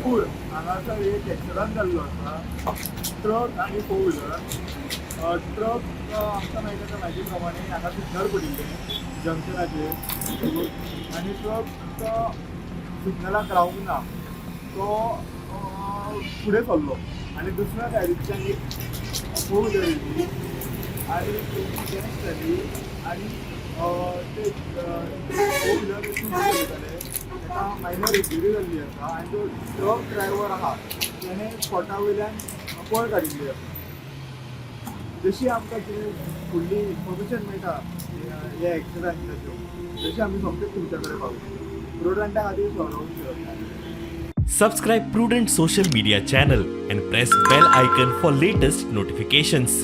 कूळ हांगासर एक एक्सिडंट जाल्लो आसा, ट्रक आनी फोर व्हिलर. ट्रक आमकां मेळटा त्या म्हायती प्रमाणे हांगा सिग्नल पडिल्लें जंक्शनाचेर आनी ट्रक सिग्नलाक रावूंक ना, तो फुडें सरलो आनी दुसऱ्या सायडींतल्यान एक फोर व्हिलर येयली आनी तेंची डॅश जाली आनी ते फोर व्हिलर चलयताले ताका मायनर इंजुरी जाल्ली आसा आनी जो ट्रक ड्रायव्हर आहा तेणें स्पॉटा वयल्यान पळ काडिल्ली आसा. जशी आमकां कितें फुडली इन्फॉर्मेशन मेळटा ह्या एक्सिडंटाच्यो, तशी आमी सोमतेच तुमच्या कडेन पावतले. प्रुडंटा खातीर सगळो. Subscribe Prudent Social Media channel and press bell icon for latest notifications.